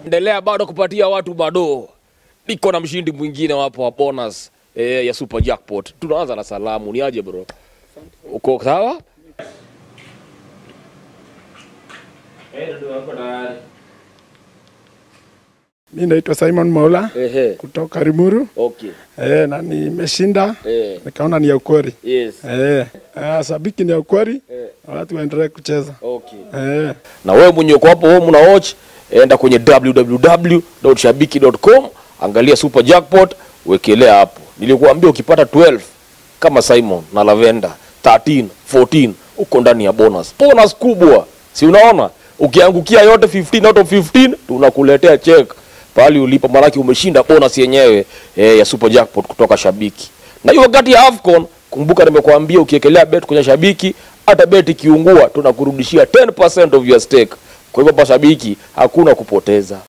Endelea bado kupatia watu bado. Niko na mshindi mwingine wapo wa bonus ya Super Jackpot. Tunaanza na salamu. Ni aje bro? Uko sawa? Mi naitwa Simon Maula kutoka Limuru. Okay. Na nimeshinda nikaona ni ya ukweli. Yes. Shabiki ni ya ukweli. Watu waendelee kucheza. Okay. Na wewe mwenye uko hapo home una watch, enda kwenye www.shabiki.com, angalia Super Jackpot, wekelea hapo. Nilikuambia ukipata 12 kama Simon na Lavender, 13, 14 uko ndani ya bonus. Bonus kubwa. Si unaona? Ukiangukia yote 15 out of 15 tunakuletea check pale ulipo, maanake umeshinda bonus yenyewe ya Super Jackpot kutoka Shabiki. Na hiyo wakati ya AFCON, kumbuka nimekuambia ukiekelea bet kwenye Shabiki, hata bet ikiungua tunakurudishia 10% of your stake. Kwa hivyo hapa Shabiki hakuna kupoteza.